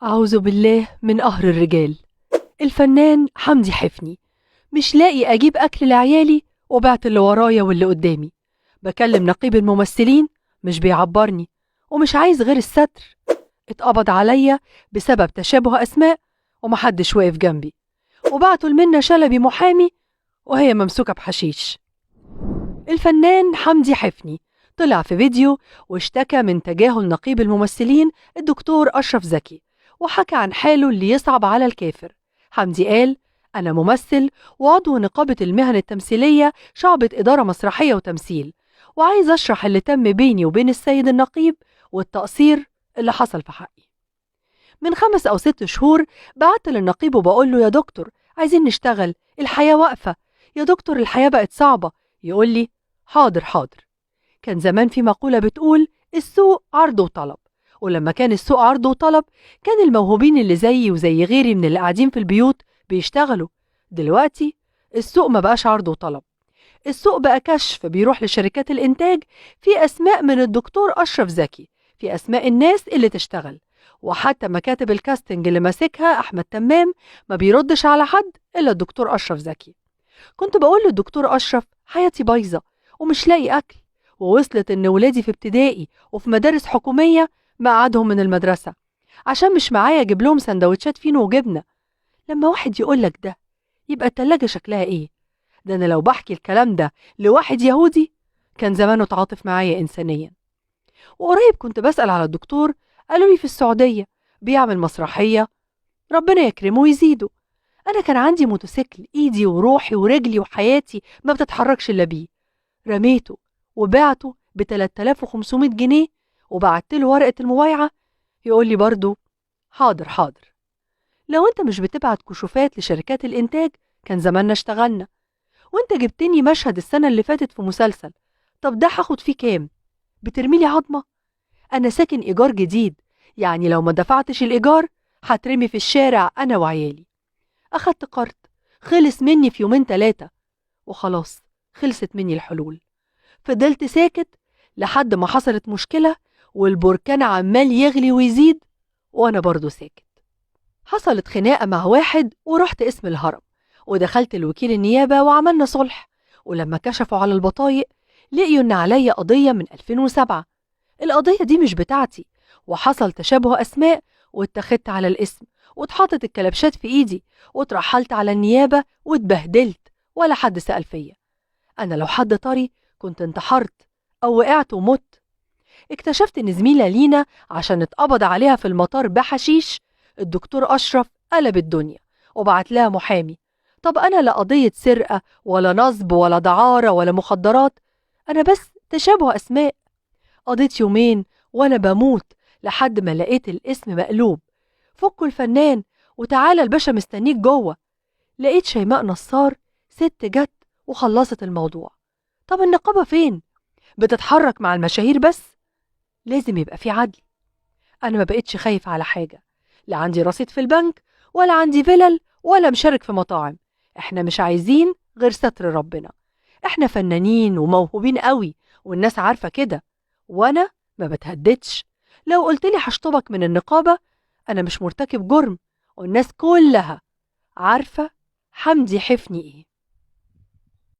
أعوذ بالله من قهر الرجال. الفنان حمدي حفني مش لاقي أجيب أكل لعيالي، وبعت اللي ورايا واللي قدامي. بكلم نقيب الممثلين مش بيعبرني، ومش عايز غير الستر. اتقبض عليا بسبب تشابه أسماء ومحدش واقف جنبي، وبعتوا لمنى شلبي محامي وهي ممسوكة بحشيش. الفنان حمدي حفني طلع في فيديو واشتكى من تجاهل نقيب الممثلين الدكتور أشرف زكي، وحكى عن حاله اللي يصعب على الكافر. حمدي قال: أنا ممثل وعضو نقابة المهن التمثيلية شعبة إدارة مسرحية وتمثيل، وعايز أشرح اللي تم بيني وبين السيد النقيب والتقصير اللي حصل في حقي. من 5 أو 6 شهور بعت للنقيب وبقول له: يا دكتور عايزين نشتغل، الحياة واقفة، يا دكتور الحياة بقت صعبة. يقول لي: حاضر حاضر. كان زمان في مقولة بتقول السوق عرض وطلب، ولما كان السوق عرض وطلب كان الموهوبين اللي زيي وزي غيري من اللي قاعدين في البيوت بيشتغلوا. دلوقتي السوق ما بقاش عرض وطلب، السوق بقى كشف بيروح لشركات الإنتاج في أسماء من الدكتور أشرف زكي، في أسماء الناس اللي تشتغل، وحتى مكاتب الكاستنج اللي ماسكها أحمد تمام ما بيردش على حد إلا الدكتور أشرف زكي. كنت بقول للدكتور أشرف حياتي بايظة ومش لاقي أكل، ووصلت إن ولادي في ابتدائي وفي مدارس حكومية مقعدهم من المدرسة عشان مش معايا أجيب لهم سندوتشات فينو وجبنة. لما واحد يقولك ده يبقى التلاجة شكلها إيه؟ ده أنا لو بحكي الكلام ده لواحد يهودي كان زمانه تعاطف معايا إنسانيا. وقريب كنت بسأل على الدكتور، قالوا لي في السعودية بيعمل مسرحية، ربنا يكرمه ويزيده. أنا كان عندي موتوسيكل، إيدي وروحي ورجلي وحياتي ما بتتحركش إلا بيه، رميته وبعته ب 3500 جنيه وبعت له ورقة المبايعة. يقول لي برضو حاضر حاضر. لو أنت مش بتبعت كشوفات لشركات الإنتاج كان زماننا اشتغلنا، وأنت جبتني مشهد السنة اللي فاتت في مسلسل، طب ده هاخد فيه كام؟ بترميلي عظمة؟ أنا ساكن إيجار جديد، يعني لو ما دفعتش الإيجار هترمي في الشارع أنا وعيالي. أخدت قرض خلص مني في 2 3 وخلاص خلصت مني الحلول. فضلت ساكت لحد ما حصلت مشكلة والبركان عمال يغلي ويزيد وأنا برضو ساكت. حصلت خناقة مع واحد ورحت اسم الهرم ودخلت الوكيل النيابة وعملنا صلح، ولما كشفوا على البطايق لقيوا إن عليا قضية من 2007. القضية دي مش بتاعتي، وحصل تشابه أسماء واتخذت على الاسم واتحطت الكلبشات في إيدي واترحلت على النيابة واتبهدلت ولا حد سأل فيا. أنا لو حد طري كنت انتحرت أو وقعت ومت. اكتشفت إن زميلة لينا عشان اتقبض عليها في المطار بحشيش الدكتور أشرف قلب الدنيا وبعت لها محامي. طب أنا لا قضية سرقة ولا نصب ولا دعارة ولا مخدرات، أنا بس تشابه أسماء. قضيت يومين وأنا بموت لحد ما لقيت الاسم مقلوب. فكوا الفنان وتعالى الباشا مستنيك جوه. لقيت شيماء نصار ست جت وخلصت الموضوع. طب النقابة فين؟ بتتحرك مع المشاهير بس؟ لازم يبقى في عدل. أنا ما بقتش خايف على حاجة، لا عندي رصيد في البنك ولا عندي فلل ولا مشارك في مطاعم. احنا مش عايزين غير ستر ربنا. احنا فنانين وموهوبين قوي والناس عارفة كده، وانا ما بتهددش. لو قلت لي هشطبك من النقابة انا مش مرتكب جرم، والناس كلها عارفة حمدي حفني ايه.